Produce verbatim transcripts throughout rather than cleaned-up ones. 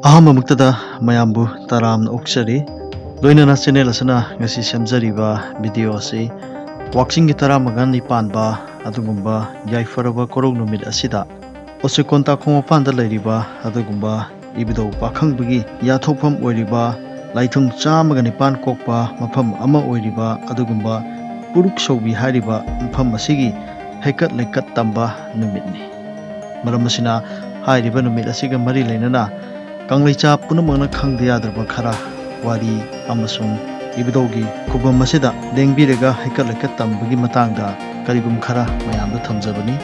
ꯑꯍꯥꯟꯕꯃꯛꯇꯗ ꯃꯌꯥꯝꯕꯨ ꯇꯔꯥꯝꯅ ꯑꯣꯛꯆꯔꯤ꯫ ꯂꯣꯏꯅꯅ ꯆꯦꯅꯦꯜ ꯑꯁꯤꯅ ꯉꯁꯤ ꯁꯦꯝꯖꯔꯤꯕ ꯚꯤꯗꯤꯑꯣ ꯑꯁꯤ ꯋꯥꯛꯆꯤꯡꯒꯤ ꯇꯔꯥꯃꯉꯥꯅꯤ ꯄꯥꯟꯕ ꯑꯗꯨꯒꯨꯝꯕ ꯌꯥꯏꯐꯔꯕ ꯀꯣꯔꯧ ꯅꯨꯃꯤꯠ ꯑꯁꯤꯗ ꯎꯆꯦꯛꯀꯣꯟ ꯇꯥꯈꯣꯡ ꯃꯄꯥꯟꯗ ꯂꯩꯔꯤꯕ ꯑꯗꯨꯒꯨꯝꯕ ꯏꯕꯨꯙꯧ ꯄꯥꯈꯪꯕꯒꯤ ꯌꯥꯊꯣꯛꯐꯝ ꯑꯣꯏꯔꯤꯕ ꯂꯥꯏꯊꯨꯡ ꯆꯥꯝꯃꯒ ꯅꯤꯄꯥꯟ ꯀꯣꯛꯄ ꯃꯐꯝ ꯑꯃ ꯑꯣꯏꯔꯤꯕ ꯑꯗꯨꯒꯨꯝꯕ ꯄꯨꯔꯨꯛ ꯁꯧꯕꯤ ꯍꯥꯏꯔꯤꯕ ꯃꯐꯝ ꯑꯁꯤꯒꯤ ꯍꯩꯀꯠ ꯂꯩꯀꯠ ꯇꯝꯕ ꯅꯨꯃꯤꯠꯅꯤ꯫ ꯃꯔꯝ ꯑꯁꯤꯅ ꯍꯥꯏꯔꯤꯕ ꯅꯨꯃꯤꯠ ꯑꯁꯤꯒ ꯃꯔꯤ ꯂꯩꯅꯅ ꯀꯪꯂꯩꯆꯥ ꯄꯨꯝꯅꯃꯛꯅ ꯈꯪꯗ ꯌꯥꯗ꯭ꯔꯕ ꯈꯔ ꯋꯥꯔꯤ ꯑꯃꯁꯨꯡ ꯏꯕꯨꯙꯧꯒꯤ ꯈꯨꯕꯝ ꯑꯁꯤꯗ ꯂꯦꯡꯕꯤꯔꯒ ꯍꯩꯀꯠ ꯂꯩꯀꯠ ꯇꯝꯕꯒꯤ ꯃꯇꯥꯡꯗ ꯀꯔꯤꯒꯨꯝ ꯈꯔ ꯃꯌꯥꯝꯗ ꯊꯝꯖꯕꯅꯤ꯫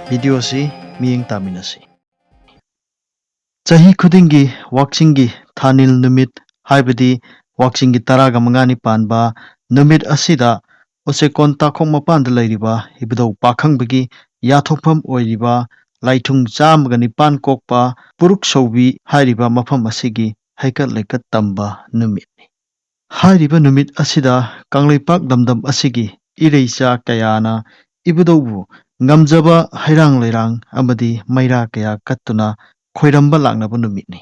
ꯚꯤꯗꯤꯑꯣ ꯑꯁꯤ ꯃꯤꯠꯌꯦꯡ ꯇꯥꯃꯤꯟꯅꯁꯤ꯫ ꯆꯍꯤ ꯈꯨꯗꯤꯡꯒꯤ ꯋꯥꯛꯆꯤꯡꯒꯤ ꯊꯥꯅꯤꯜ ꯅꯨꯃꯤꯠ, ꯍꯥꯏꯕꯗꯤ ꯋꯥꯛꯆꯤꯡꯒꯤ ꯇꯔꯥꯒ ꯃꯉꯥꯅꯤ ꯄꯥꯟꯕ ꯅꯨꯃꯤꯠ ꯑꯁꯤꯗ ꯎꯆꯦꯛꯀꯣꯟ ꯇꯥꯈꯣꯡ ꯃꯄꯥꯟꯗ ꯂꯩꯔꯤꯕ ꯏꯕꯨꯙꯧ ꯄꯥꯈꯪꯕꯒꯤ ꯌꯥꯊꯣꯛꯐꯝ ꯑꯣꯏꯔꯤꯕ ꯂꯥꯏꯊꯨꯡ ꯆꯥꯝꯃꯒ ꯅꯤꯄꯥꯟ ꯀꯣꯛꯄ ꯄꯨꯔꯨꯛ ꯁꯧꯕꯤ ꯍꯥꯏꯔꯤꯕ ꯃꯐꯝ ꯑꯁꯤꯒꯤ ꯍꯩꯀꯠ ꯂꯩꯀꯠ ꯇꯝꯕ ꯅꯨꯃꯤꯠꯅꯤ꯫ ꯍꯥꯏꯔꯤꯕ ꯅꯨꯃꯤꯠ ꯑꯁꯤꯗ ꯀꯪꯂꯩꯄꯥꯛ ꯂꯝꯗꯝ ꯑꯁꯤꯒꯤ ꯏꯔꯩꯆꯥ ꯀꯌꯥꯅ ꯏꯕꯨꯙꯧꯕꯨ ꯉꯝꯖꯕ ꯍꯩꯔꯥꯡ ꯂꯩꯔꯥꯡ ꯑꯃꯗꯤ ꯃꯩꯔꯥ ꯀꯌꯥ ꯀꯠꯇꯨꯅ ꯈꯣꯏꯔꯝꯕ ꯂꯥꯛꯅꯕ ꯅꯨꯃꯤꯠꯅꯤ꯫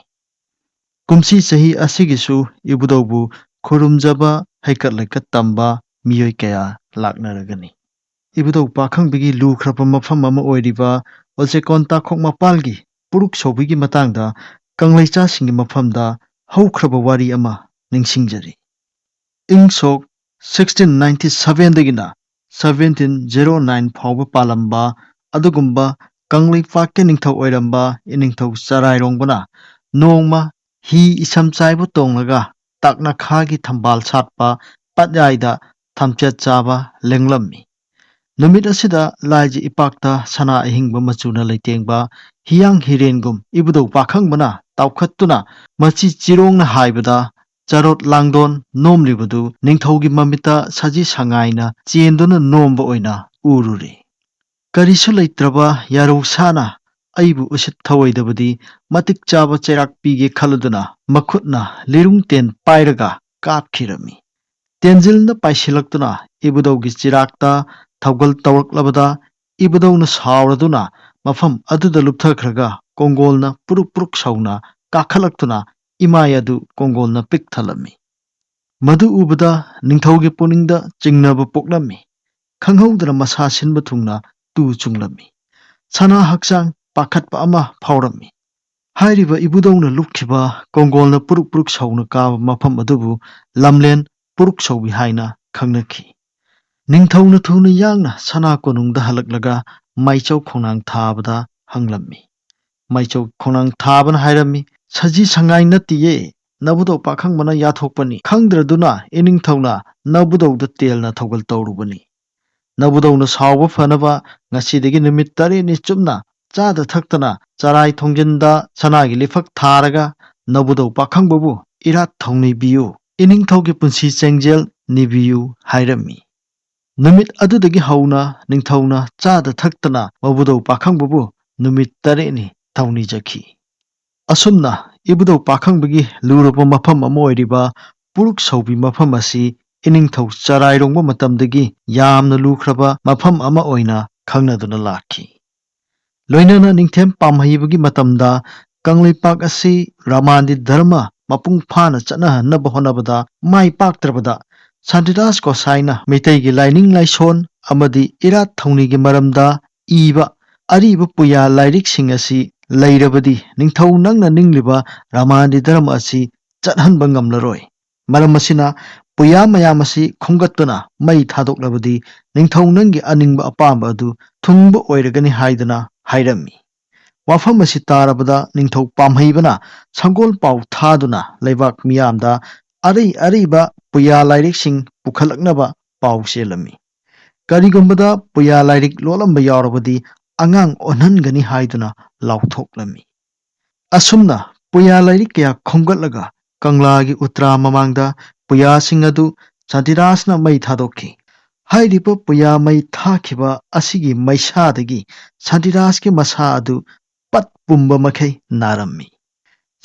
ꯀꯨꯝꯁꯤ ꯆꯍꯤ ꯑꯁꯤꯒꯤꯁꯨ ꯏꯕꯨꯙꯧꯕꯨ ꯈꯨꯔꯨꯝꯖꯕ ꯍꯩꯀꯠ ꯂꯩꯀꯠ ꯇꯝꯕ ꯃꯤꯑꯣꯏ ꯀꯌꯥ ꯂꯥꯛꯅꯔꯒꯅꯤ꯫ ꯏꯕꯨꯙꯧ ꯄꯥꯈꯪꯕꯒꯤ ꯂꯨꯈ꯭ꯔꯕ ꯃꯐꯝ ꯑꯃ ꯑꯣꯏꯔꯤꯕ ꯎꯆꯦꯛꯀꯣꯟ ꯇꯥꯈꯣꯡ ꯃꯄꯥꯜꯒꯤ ꯄꯨꯔꯨꯛ ꯁꯧꯕꯤꯒꯤ ꯃꯇꯥꯡꯗ ꯀꯪꯂꯩꯆꯥꯁꯤꯡꯒꯤ ꯃꯐꯝꯗ ꯍꯧꯈ꯭ꯔꯕ ꯋꯥꯔꯤ ꯑꯃ ꯅꯤꯡꯁꯤꯡꯖꯔꯤ꯫ ꯏꯪ ꯁꯣꯛ sixteen ninety ꯁꯚꯦꯟꯗꯒꯤꯅ seventeen zero nine ꯐꯥꯎꯕ ꯄꯥꯜꯂꯝꯕ ꯑꯗꯨꯒꯨꯝꯕ ꯀꯪꯂꯩꯄꯥꯛꯀꯤ ꯅꯤꯡꯊꯧ ꯑꯣꯏꯔꯝꯕ ꯏꯅꯤꯡꯊꯧ ꯆꯔꯥꯏꯔꯣꯡꯕꯅ ꯅꯣꯡꯃ ꯍꯤ ꯏꯁꯝ ꯆꯥꯏꯕ ꯇꯣꯡꯂꯒ ꯇꯥꯛꯅꯈꯥꯒꯤ ꯊꯝꯕꯥꯜ ꯁꯥꯠꯄ ꯄꯠꯌꯥꯏꯗ ꯊꯝꯆꯦꯠ ꯆꯥꯕ ꯂꯦꯡꯂꯝꯃꯤ꯫ ꯅꯨꯃꯤꯠ ꯑꯁꯤꯗ ꯂꯥꯏꯖ ꯏꯄꯥꯛꯇ ꯁꯅꯥ ꯑꯍꯤꯡꯕ ꯃꯆꯨꯅ ꯂꯩꯇꯦꯡꯕ ꯍꯤꯌꯥꯡ ꯍꯤꯔꯦꯟꯒꯨꯝ ꯏꯕꯨꯙꯧ ꯄꯥꯈꯪꯕꯅ ꯇꯥꯎꯈꯠꯇꯨꯅ ꯃꯆꯤ ꯆꯤꯔꯣꯡꯅ ꯍꯥꯏꯕꯗ ꯆꯔꯣꯠ ꯂꯥꯡꯗꯣꯟ ꯅꯣꯝꯂꯤꯕꯗꯨ ꯅꯤꯡꯊꯧꯒꯤ ꯃꯃꯤꯠꯇ ꯁꯖꯤ ꯁꯉꯥꯏꯅ ꯆꯦꯟꯗꯨꯅ ꯅꯣꯝꯕ ꯑꯣꯏꯅ ꯎꯔꯨꯔꯦ꯫ ꯀꯔꯤꯁꯨ ꯂꯩꯇ꯭ꯔꯕ ꯌꯥꯔꯧꯁꯥꯅ ꯑꯩꯕꯨ ꯎꯁꯤꯠ ꯊꯧꯑꯣꯏꯗꯕꯗꯤ ꯃꯇꯤꯛ ꯆꯥꯕ ꯆꯩꯔꯥꯛ ꯄꯤꯒꯦ ꯈꯜꯂꯗꯨꯅ ꯃꯈꯨꯠꯅ ꯂꯤꯔꯨꯡ ꯇꯦꯟ ꯄꯥꯏꯔꯒ ꯀꯥꯞꯈꯤꯔꯝꯃꯤ꯫ ꯇꯦꯟꯖꯤꯜꯅ ꯄꯥꯏꯁꯤꯜꯂꯛꯇꯨꯅ ꯏꯕꯨꯙꯧꯒꯤ ꯆꯤꯔꯥꯛꯇ ꯊꯧꯒꯜ ꯇꯧꯔꯛꯂꯕꯗ ꯏꯕꯨꯙꯧꯅ ꯁꯥꯎꯔꯗꯨꯅ ꯃꯐꯝ ꯑꯗꯨꯗ ꯂꯨꯞꯊꯈ꯭ꯔꯒ ꯀꯣꯡꯒꯣꯜꯅ ꯄꯨꯔꯨꯛ ꯄꯨꯔꯨꯛ ꯁꯧꯅ ꯀꯥꯈꯠꯂꯛꯇꯨꯅ ꯏꯃꯥꯏ ꯑꯗꯨ ꯀꯣꯡꯒꯣꯜꯅ ꯄꯤꯛ ꯊꯜꯂꯝꯃꯤ꯫ ꯃꯗꯨ ꯎꯕꯗ ꯅꯤꯡꯊꯧꯒꯤ ꯄꯨꯛꯅꯤꯡꯗ ꯆꯤꯡꯅꯕ ꯄꯣꯛꯂꯝꯃꯤ꯫ ꯈꯪꯍꯧꯗꯅ ꯃꯁꯥ ꯁꯤꯟꯕ ꯊꯨꯡꯅ ꯇꯨ ꯆꯨꯡꯂꯝꯃꯤ꯫ ꯁꯅꯥ ꯍꯛꯆꯥꯡ ꯄꯥꯈꯠꯄ ꯑꯃ ꯐꯥꯎꯔꯝꯃꯤ꯫ ꯍꯥꯏꯔꯤꯕ ꯏꯕꯨꯙꯧꯅ ꯂꯨꯞꯈꯤꯕ ꯀꯣꯡꯒꯣꯜꯅ ꯄꯨꯔꯨꯛ ꯄꯨꯔꯨꯛ ꯁꯧꯅ ꯀꯥꯕ ꯃꯐꯝ ꯑꯗꯨꯕꯨ ꯂꯝꯂꯦꯟ ꯄꯨꯔꯨꯛ ꯁꯧꯕꯤ ꯍꯥꯏꯅ ꯈꯪꯅꯈꯤ꯫ ꯅꯤꯡꯊꯧꯅ ꯊꯨꯅ ꯌꯥꯡꯅ ꯁꯅꯥ ꯀꯣꯅꯨꯡꯗ ꯍꯜꯂꯛꯂꯒ ꯃꯥꯏꯆꯧ ꯈꯣꯡꯅꯥꯡ ꯊꯥꯕꯗ ꯍꯪꯂꯝꯃꯤ꯫ ꯃꯥꯏꯆꯧ ꯈꯣꯡꯅꯥꯡ ꯊꯥꯕꯅ ꯍꯥꯏꯔꯝꯃꯤ, "ꯁꯖꯤ ꯁꯉꯥꯏ ꯅꯠꯇꯤꯌꯦ, ꯅꯕꯨꯙꯧ ꯄꯥꯈꯪꯕꯅ ꯌꯥꯊꯣꯛꯄꯅꯤ꯫ ꯈꯪꯗ꯭ꯔꯗꯨꯅ ꯏꯅꯤꯡꯊꯧꯅ ꯅꯕꯨꯙꯧꯗ ꯇꯦꯜꯅ ꯊꯧꯒꯜ ꯇꯧꯔꯨꯕꯅꯤ꯫ ꯅꯕꯨꯙꯧꯅ ꯁꯥꯎꯕ ꯐꯅꯕ ꯉꯁꯤꯗꯒꯤ ꯅꯨꯃꯤꯠ ꯇꯔꯦꯠꯅꯤ ꯆꯨꯞꯅ ꯆꯥꯗ ꯊꯛꯇꯅ ꯆꯔꯥꯏ ꯊꯣꯡꯖꯤꯟꯗ ꯁꯅꯥꯒꯤ ꯂꯤꯐꯛ ꯊꯥꯔꯒ ꯅꯕꯨꯙꯧ ꯄꯥꯈꯪꯕꯕꯨ ꯏꯔꯥꯠ ꯊꯧꯅꯤꯕꯤꯌꯨ, ꯏꯅꯤꯡꯊꯧꯒꯤ ꯄꯨꯟꯁꯤ ꯆꯦꯡꯖꯦꯜ ꯅꯤꯕꯤꯌꯨ" ꯍꯥꯏꯔꯝꯃꯤ꯫ ꯅꯨꯃꯤꯠ ꯑꯗꯨꯗꯒꯤ ꯍꯧꯅ ꯅꯤꯡꯊꯧꯅ ꯆꯥꯗ ꯊꯛꯇꯅ ꯃꯕꯨꯙꯧ ꯄꯥꯈꯪꯕꯕꯨ ꯅꯨꯃꯤꯠ ꯇꯔꯦꯠꯅꯤ ꯊꯧꯅꯤꯖꯈꯤ꯫ ꯑꯁꯨꯝꯅ ꯏꯕꯨꯙꯧ ꯄꯥꯈꯪꯕꯒꯤ ꯂꯨꯔꯕ ꯃꯐꯝ ꯑꯃ ꯑꯣꯏꯔꯤꯕ ꯄꯨꯔꯨꯛ ꯁꯧꯕꯤ ꯃꯐꯝ ꯑꯁꯤ ꯏꯅꯤꯡꯊꯧ ꯆꯔꯥꯏꯔꯣꯡꯕ ꯃꯇꯝꯗꯒꯤ ꯌꯥꯝꯅ ꯂꯨꯈ꯭ꯔꯕ ꯃꯐꯝ ꯑꯃ ꯑꯣꯏꯅ ꯈꯪꯅꯗꯨꯅ ꯂꯥꯛꯈꯤ꯫ ꯂꯣꯏꯅꯅ ꯅꯤꯡꯊꯦꯝ ꯄꯥꯝꯍꯩꯕꯒꯤ ꯃꯇꯝꯗ ꯀꯪꯂꯩꯄꯥꯛ ꯑꯁꯤ ꯔꯥꯃꯥꯟꯗꯤ ꯙꯔꯃ ꯃꯄꯨꯡ ꯐꯥꯅ ꯆꯠꯅꯍꯟꯅꯕ ꯍꯣꯠꯅꯕꯗ ꯃꯥꯏ ꯄꯥꯛꯇ꯭ꯔꯕꯗ ꯁꯥꯟꯇꯤꯗꯥꯁ ꯒꯣꯁꯥꯏꯅ ꯃꯩꯇꯩꯒꯤ ꯂꯥꯏꯅꯤꯡ ꯂꯥꯏꯁꯣꯟ ꯑꯃꯗꯤ ꯏꯔꯥꯠ ꯊꯧꯅꯤꯒꯤ ꯃꯔꯝꯗ ꯏꯕ ꯑꯔꯤꯕ ꯄꯨꯌꯥ ꯂꯥꯏꯔꯤꯛꯁꯤꯡ ꯑꯁꯤ ꯂꯩꯔꯕꯗꯤ ꯅꯤꯡꯊꯧ ꯅꯪꯅ ꯅꯤꯡꯂꯤꯕ ꯔꯥꯃꯥꯟꯗꯤ ꯙꯔꯃ ꯑꯁꯤ ꯆꯠꯍꯟꯕ ꯉꯝꯂꯔꯣꯏ꯫ ꯃꯔꯝ ꯑꯁꯤꯅ ꯄꯨꯌꯥ ꯃꯌꯥꯝ ꯑꯁꯤ ꯈꯣꯝꯒꯠꯇꯨꯅ ꯃꯩ ꯊꯥꯗꯣꯛꯂꯕꯗꯤ ꯅꯤꯡꯊꯧ ꯅꯪꯒꯤ ꯑꯅꯤꯡꯕ ꯑꯄꯥꯝꯕ ꯑꯗꯨ ꯊꯨꯡꯕ ꯑꯣꯏꯔꯒꯅꯤ ꯍꯥꯏꯗꯨꯅ ꯍꯥꯏꯔꯝꯃꯤ꯫ ꯋꯥꯐꯝ ꯑꯁꯤ ꯇꯥꯔꯕꯗ ꯅꯤꯡꯊꯧ ꯄꯥꯝꯍꯩꯕꯅ ꯁꯪꯒꯣꯜ ꯄꯥꯎ ꯊꯥꯗꯨꯅ ꯂꯩꯕꯥꯛ ꯃꯤꯌꯥꯝꯗ ꯑꯔꯩ ꯑꯔꯩꯕ ꯄꯨꯌꯥ ꯂꯥꯏꯔꯤꯛꯁꯤꯡ ꯄꯨꯈꯠꯂꯛꯅꯕ ꯄꯥꯎ ꯆꯦꯜꯂꯝꯃꯤ꯫ ꯀꯔꯤꯒꯨꯝꯕꯗ ꯄꯨꯌꯥ ꯂꯥꯏꯔꯤꯛ ꯂꯣꯜꯂꯝꯕ ꯌꯥꯎꯔꯕꯗꯤ ꯑꯉꯥꯡ ꯑꯣꯟꯍꯟꯒꯅꯤ ꯍꯥꯏꯗꯨꯅ ꯂꯥꯎꯊꯣꯛꯂꯝꯃꯤ꯫ ꯑꯁꯨꯝꯅ ꯄꯨꯌꯥ ꯂꯥꯏꯔꯤꯛ ꯀꯌꯥ ꯈꯣꯝꯒꯠꯂꯒ ꯀꯪꯂꯥꯒꯤ ꯎꯇ꯭ꯔꯥ ꯃꯃꯥꯡꯗ ꯄꯨꯌꯥꯁꯤꯡ ꯑꯗꯨ ꯁꯥꯟꯇꯤꯗꯥꯁꯅ ꯃꯩ ꯊꯥꯗꯣꯛꯈꯤ꯫ ꯍꯥꯏꯔꯤꯕ ꯄꯨꯌꯥ ꯃꯩ ꯊꯥꯈꯤꯕ ꯑꯁꯤꯒꯤ ꯃꯩꯁꯥꯗꯒꯤ ꯁꯥꯟꯇꯤꯗꯥꯁꯀꯤ ꯃꯁꯥ ꯑꯗꯨ ꯄꯠ ꯄꯨꯝꯕ ꯃꯈꯩ ꯅꯥꯔꯝꯃꯤ꯫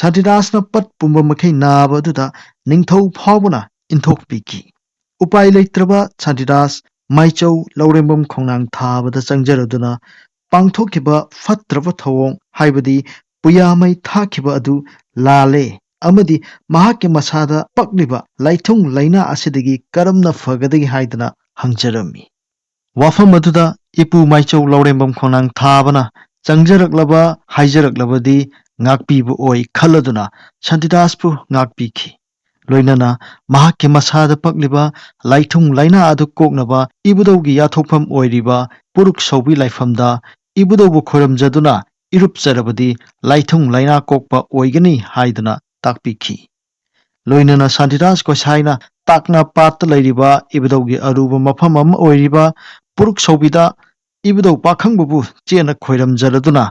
ꯁꯥꯟꯇꯤꯗꯥꯁꯅ ꯄꯠ ꯄꯨꯝꯕ ꯃꯈꯩ ꯅꯥꯕ ꯑꯗꯨꯗ ꯅꯤꯡꯊꯧ ꯐꯥꯎꯕꯅ ꯏꯟꯊꯣꯛꯄꯤꯈꯤ꯫ ꯎꯄꯥꯏ ꯂꯩꯇ꯭ꯔꯕ ꯁꯥꯟꯇꯤꯗꯥꯁ ꯃꯥꯏꯆꯧ ꯂꯧꯔꯦꯝꯕꯝ ꯈꯣꯡꯅꯥꯡ ꯊꯥꯕꯗ ꯆꯪꯖꯔꯗꯨꯅ ꯄꯥꯡꯊꯣꯛꯈꯤꯕ ꯐꯠꯇ꯭ꯔꯕ ꯊꯧꯑꯣꯡ, ꯍꯥꯏꯕꯗꯤ ꯄꯨꯌꯥꯃꯩ ꯊꯥꯈꯤꯕ ꯑꯗꯨ ꯂꯥꯜꯂꯦ ꯑꯃꯗꯤ ꯃꯍꯥꯛꯀꯤ ꯃꯁꯥꯗ ꯄꯛꯂꯤꯕ ꯂꯥꯏꯊꯨꯡ ꯂꯥꯏꯅꯥ ꯑꯁꯤꯗꯒꯤ ꯀꯔꯝꯅ ꯐꯒꯗꯒꯦ ꯍꯥꯏꯗꯅ ꯍꯪꯖꯔꯝꯃꯤ꯫ ꯋꯥꯐꯝ ꯑꯗꯨꯗ ꯏꯄꯨ ꯃꯥꯏꯆꯧ ꯂꯧꯔꯦꯝꯕꯝ ꯈꯣꯡꯅꯥꯡ ꯊꯥꯕꯅ ꯆꯪꯖꯔꯛꯂꯕ ꯍꯥꯏꯖꯔꯛꯂꯕꯗꯤ ꯉꯥꯛꯄꯤꯕ ꯑꯣꯏ ꯈꯜꯂꯗꯨꯅ ꯁꯥꯟꯇꯤꯗꯥꯁꯄꯨ ꯉꯥꯛꯄꯤꯈꯤ꯫ ꯂꯣꯏꯅꯅ ꯃꯍꯥꯛꯀꯤ ꯃꯁꯥꯗ ꯄꯛꯂꯤꯕ ꯂꯥꯏꯊꯨꯡ ꯂꯥꯏꯅꯥ ꯑꯗꯨ ꯀꯣꯛꯅꯕ ꯏꯕꯨꯙꯧꯒꯤ ꯌꯥꯊꯣꯛꯐꯝ ꯑꯣꯏꯔꯤꯕ ꯄꯨꯔꯨꯛ ꯁꯧꯕꯤ ꯂꯥꯏꯐꯝꯗ ꯏꯕꯨꯙꯧꯕꯨ ꯈꯣꯏꯔꯝꯖꯗꯨꯅ ꯏꯔꯨꯞꯆꯔꯕꯗꯤ ꯂꯥꯏꯊꯨꯡ ꯂꯥꯏꯅꯥ ꯀꯣꯛꯄ ꯑꯣꯏꯒꯅꯤ ꯍꯥꯏꯗꯨꯅ ꯇꯥꯛꯄꯤꯈꯤ꯫ ꯂꯣꯏꯅꯅ ꯁꯥꯟꯇꯤꯗꯥꯁ ꯒꯣꯁꯥꯏꯅ ꯇꯥꯛꯅ ꯄꯥꯠꯇ ꯂꯩꯔꯤꯕ ꯏꯕꯨꯙꯧꯒꯤ ꯑꯔꯨꯕ ꯃꯐꯝ ꯑꯃ ꯑꯣꯏꯔꯤꯕ ꯄꯨꯔꯨꯛ ꯁꯧꯕꯤꯗ ꯏꯕꯨꯙꯧ ꯄꯥꯈꯪꯕꯕꯨ ꯆꯦꯠꯅ ꯈꯣꯏꯔꯝꯖꯔꯗꯨꯅ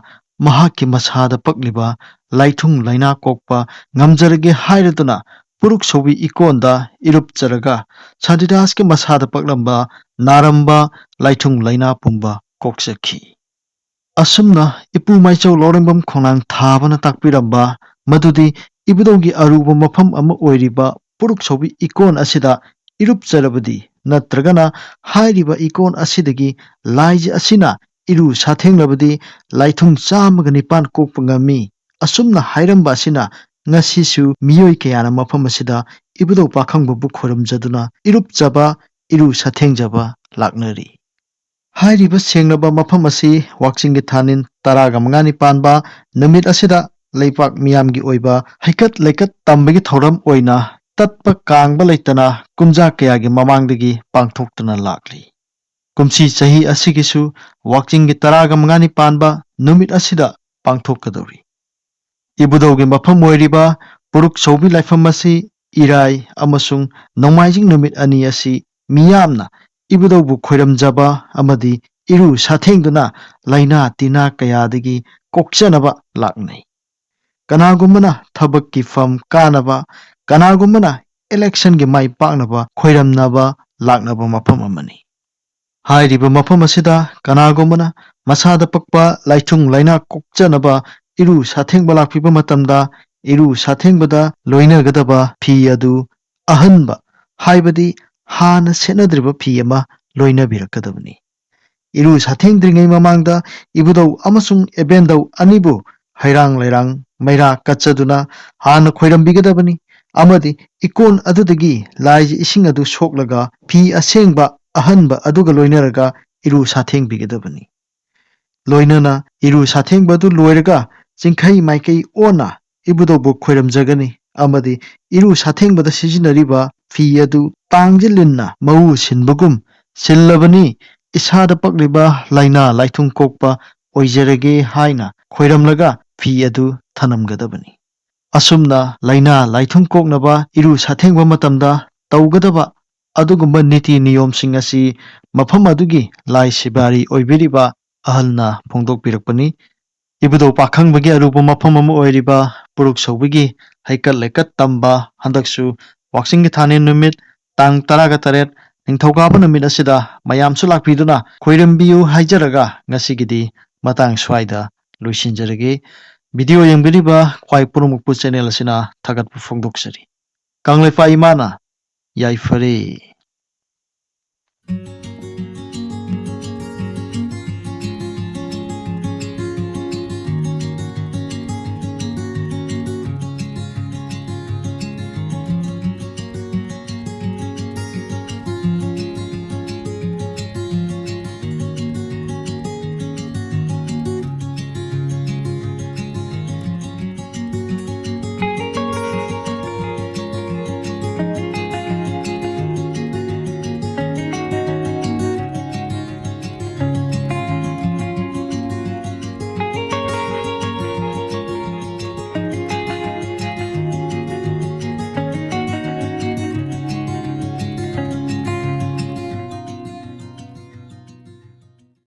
ꯃꯍꯥꯛꯀꯤ ꯃꯁꯥꯗ ꯄꯛꯂꯤꯕ ꯂꯥꯏꯊꯨꯡ ꯂꯥꯏꯅꯥ ꯀꯣꯛꯄ ꯉꯝꯖꯔꯒꯦ ꯍꯥꯏꯔꯗꯨꯅ ꯄꯨꯔꯨꯛ ꯁꯧꯕꯤ ꯏꯀꯣꯟꯗ ꯏꯔꯨꯞꯆꯔꯒ ꯁꯥꯟꯇꯤꯗꯥꯁꯀꯤ ꯃꯁꯥꯗ ꯄꯛꯂꯝꯕ ꯅꯥꯔꯝꯕ ꯂꯥꯏꯊꯨꯡ ꯂꯥꯏꯅꯥ ꯄꯨꯝꯕ ꯀꯣꯛꯆꯈꯤ꯫ ꯑꯁꯨꯝꯅ ꯏꯄꯨ ꯃꯥꯏꯆꯧ ꯂꯧꯔꯦꯝꯕꯝ ꯈꯣꯡꯅꯥꯡ ꯊꯥꯕꯅ ꯇꯥꯛꯄꯤꯔꯝꯕ ꯃꯗꯨꯗꯤ ꯏꯕꯨꯙꯧꯒꯤ ꯑꯔꯨꯕ ꯃꯐꯝ ꯑꯃ ꯑꯣꯏꯔꯤꯕ ꯄꯨꯔꯨꯛ ꯁꯧꯕꯤ ꯏꯀꯣꯟ ꯑꯁꯤꯗ ꯏꯔꯨꯞꯆꯔꯕꯗꯤ ꯅꯠꯇ꯭ꯔꯒꯅ ꯍꯥꯏꯔꯤꯕ ꯏꯀꯣꯟ ꯑꯁꯤꯗꯒꯤ ꯂꯥꯏꯖ ꯑꯁꯤꯅ ꯏꯔꯨ ꯁꯥꯊꯦꯡꯂꯕꯗꯤ ꯂꯥꯏꯊꯨꯡ ꯆꯥꯝꯃꯒ ꯅꯤꯄꯥꯟ ꯀꯣꯛꯄ ꯉꯝꯃꯤ꯫ ꯑꯁꯨꯝꯅ ꯍꯥꯏꯔꯝꯕ ꯑꯁꯤꯅ ꯉꯁꯤꯁꯨ ꯃꯤꯑꯣꯏ ꯀꯌꯥꯅ ꯃꯐꯝ ꯑꯁꯤꯗ ꯏꯕꯨꯙꯧ ꯄꯥꯈꯪꯕꯕꯨ ꯈꯣꯏꯔꯝꯖꯗꯨꯅ ꯏꯔꯨꯞꯆꯕ, ꯏꯔꯨ ꯁꯥꯊꯦꯡꯖꯕ ꯂꯥꯛꯅꯔꯤ꯫ ꯍꯥꯏꯔꯤꯕ ꯁꯦꯡꯂꯕ ꯃꯐꯝ ꯑꯁꯤ ꯋꯥꯛꯆꯤꯡꯒꯤ ꯊꯥꯅꯤꯟ ꯇꯔꯥꯒ ꯃꯉꯥꯅꯤ ꯄꯥꯟꯕ ꯅꯨꯃꯤꯠ ꯑꯁꯤꯗ ꯂꯩꯄꯥꯛ ꯃꯤꯌꯥꯝꯒꯤ ꯑꯣꯏꯕ ꯍꯩꯀꯠ ꯂꯩꯀꯠ ꯇꯝꯕꯒꯤ ꯊꯧꯔꯝ ꯑꯣꯏꯅ ꯇꯠꯄ ꯀꯥꯡꯕ ꯂꯩꯇꯅ ꯀꯨꯝꯖꯥ ꯀꯌꯥꯒꯤ ꯃꯃꯥꯡꯗꯒꯤ ꯄꯥꯡꯊꯣꯛꯇꯨꯅ ꯂꯥꯛꯂꯤ꯫ ꯀꯨꯝꯁꯤ ꯆꯍꯤ ꯑꯁꯤꯒꯤꯁꯨ ꯋꯥꯛꯆꯤꯡꯒꯤ ꯇꯔꯥꯒ ꯃꯉꯥꯅꯤ ꯄꯥꯟꯕ ꯅꯨꯃꯤꯠ ꯑꯁꯤꯗ ꯄꯥꯡꯊꯣꯛꯀꯗꯧꯔꯤ꯫ ꯏꯕꯨꯙꯧꯒꯤ ꯃꯐꯝ ꯑꯣꯏꯔꯤꯕ ꯄꯨꯔꯨꯛ ꯁꯧꯕꯤ ꯂꯥꯏꯐꯝ ꯑꯁꯤ ꯏꯔꯥꯏ ꯑꯃꯁꯨꯡ ꯅꯣꯡꯃꯥꯏꯖꯤꯡ ꯅꯨꯃꯤꯠ ꯑꯅꯤ ꯑꯁꯤ ꯃꯤꯌꯥꯝꯅ ꯏꯕꯨꯙꯧꯕꯨ ꯈꯣꯏꯔꯝꯖꯕ ꯑꯃꯗꯤ ꯏꯔꯨ ꯁꯥꯊꯦꯡꯗꯨꯅ ꯂꯥꯏꯅꯥ ꯇꯤꯟꯅꯥ ꯀꯌꯥꯗꯒꯤ ꯀꯣꯛꯆꯅꯕ ꯂꯥꯛꯅꯩ꯫ ꯀꯅꯥꯒꯨꯝꯕꯅ ꯊꯕꯛꯀꯤ ꯐꯝ ꯀꯥꯅꯕ, ꯀꯅꯥꯒꯨꯝꯕꯅ ꯏꯂꯦꯛꯁꯟꯒꯤ ꯃꯥꯏ ꯄꯥꯛꯅꯕ ꯈꯣꯏꯔꯝꯅꯕ ꯂꯥꯛꯅꯕ ꯃꯐꯝ ꯑꯃꯅꯤ꯫ ꯍꯥꯏꯔꯤꯕ ꯃꯐꯝ ꯑꯁꯤꯗ ꯀꯅꯥꯒꯨꯝꯕꯅ ꯃꯁꯥꯗ ꯄꯛꯄ ꯂꯥꯏꯊꯨꯡ ꯂꯥꯏꯅꯥ ꯀꯣꯛꯆꯅꯕ ꯏꯔꯨ ꯁꯥꯊꯦꯡꯕ ꯂꯥꯛꯄꯤꯕ ꯃꯇꯝꯗ ꯏꯔꯨ ꯁꯥꯊꯦꯡꯕꯗ ꯂꯣꯏꯅꯒꯗꯕ ꯐꯤ ꯑꯗꯨ ꯑꯍꯟꯕ, ꯍꯥꯏꯕꯗꯤ ꯍꯥꯟꯅ ꯁꯦꯠꯅꯗ꯭ꯔꯤꯕ ꯐꯤ ꯑꯃ ꯂꯣꯏꯅꯕꯤꯔꯛꯀꯗꯕꯅꯤ꯫ ꯏꯔꯨ ꯁꯥꯊꯦꯡꯗ꯭ꯔꯤꯉꯩ ꯃꯃꯥꯡꯗ ꯏꯕꯨꯙꯧ ꯑꯃꯁꯨꯡ ꯑꯦꯕꯦꯟꯗꯧ ꯑꯅꯤꯕꯨ ꯍꯩꯔꯥꯡ ꯂꯩꯔꯥꯡ ꯃꯩꯔꯥ ꯀꯠꯆꯗꯨꯅ ꯍꯥꯟꯅ ꯈꯣꯏꯔꯝꯕꯤꯒꯗꯕꯅꯤ꯫ ꯑꯃꯗꯤ ꯏꯀꯣꯟ ꯑꯗꯨꯗꯒꯤ ꯂꯥꯏꯒꯤ ꯏꯁꯤꯡ ꯑꯗꯨ ꯁꯣꯛꯂꯒ ꯐꯤ ꯑꯁꯦꯡꯕ ꯑꯍꯟꯕ ꯑꯗꯨꯒ ꯂꯣꯏꯅꯔꯒ ꯏꯔꯨ ꯁꯥꯊꯦꯡꯕꯤꯒꯗꯕꯅꯤ꯫ ꯂꯣꯏꯅꯅ ꯏꯔꯨ ꯁꯥꯊꯦꯡꯕ ꯑꯗꯨ ꯂꯣꯏꯔꯒ ꯆꯤꯡꯈꯩ ꯃꯥꯏꯀꯩ ꯑꯣꯟꯅ ꯏꯕꯨꯙꯧꯕꯨ ꯈꯣꯏꯔꯝꯖꯒꯅꯤ꯫ ꯑꯃꯗꯤ ꯏꯔꯨ ꯁꯥꯊꯦꯡꯕꯗ ꯁꯤꯖꯤꯟꯅꯔꯤꯕ ꯐꯤ ꯑꯗꯨ ꯇꯥꯡꯁꯤ ꯂꯤꯟꯅ ꯃꯎ ꯁꯤꯟꯕꯒꯨꯝ ꯁꯤꯜꯂꯕꯅꯤ, ꯏꯁꯥꯗ ꯄꯛꯂꯤꯕ ꯂꯥꯏꯅꯥ ꯂꯥꯏꯊꯨꯡ ꯀꯣꯛꯄ ꯑꯣꯏꯖꯔꯒꯦ ꯍꯥꯏꯅ ꯈꯣꯏꯔꯝꯂꯒ ꯐꯤ ꯑꯗꯨ ꯊꯅꯝꯒꯗꯕꯅꯤ꯫ ꯑꯁꯨꯝꯅ ꯂꯥꯏꯅꯥ ꯂꯥꯏꯊꯨꯡ ꯀꯣꯛꯅꯕ ꯏꯔꯨ ꯁꯥꯊꯦꯡꯕ ꯃꯇꯝꯗ ꯇꯧꯒꯗꯕ ꯑꯗꯨꯒꯨꯝꯕ ꯅꯤꯇꯤ ꯅꯤꯌꯣꯝꯁꯤꯡ ꯑꯁꯤ ꯃꯐꯝ ꯑꯗꯨꯒꯤ ꯂꯥꯏ ꯁꯤꯕꯥꯔꯤ ꯑꯣꯏꯕꯤꯔꯤꯕ ꯑꯍꯜꯅ ꯐꯣꯡꯗꯣꯛꯄꯤꯔꯛꯄꯅꯤ꯫ ꯏꯕꯨꯙꯧ ꯄꯥꯈꯪꯕꯒꯤ ꯑꯔꯨꯕ ꯃꯐꯝ ꯑꯃ ꯑꯣꯏꯔꯤꯕ ꯄꯨꯔꯨꯛ ꯁꯧꯕꯒꯤ ꯍꯩꯀꯠ ꯂꯩꯀꯠ ꯇꯝꯕ ꯍꯟꯗꯛꯁꯨ ꯋꯥꯛꯆꯤꯡꯒꯤ ꯊꯥꯅꯦꯟ ꯅꯨꯃꯤꯠ ꯇꯥꯡ ꯇꯔꯥꯒ ꯇꯔꯦꯠ ꯅꯤꯡꯊꯧꯀꯥꯕ ꯅꯨꯃꯤꯠ ꯑꯁꯤꯗ ꯃꯌꯥꯝꯁꯨ ꯂꯥꯛꯄꯤꯗꯨꯅ ꯈꯣꯏꯔꯝꯕꯤꯌꯨ ꯍꯥꯏꯖꯔꯒ ꯉꯁꯤꯒꯤꯗꯤ ꯃꯇꯥꯡ ꯁ꯭ꯋꯥꯏꯗ ꯂꯣꯏꯁꯤꯟꯖꯔꯒꯦ꯫ ꯚꯤꯗꯤꯑꯣ ꯌꯦꯡꯕꯤꯔꯤꯕ ꯈ꯭ꯋꯥꯏ ꯄꯨꯝꯅꯃꯛꯄꯨ ꯆꯦꯅꯦꯜ ꯑꯁꯤꯅ ꯊꯥꯒꯠꯄ ꯐꯣꯡꯗꯣꯛꯆꯔꯤ꯫ ꯀꯪꯂꯩꯄꯥꯛ ꯏꯃꯥꯅ ꯌꯥꯏꯐꯔꯦ꯫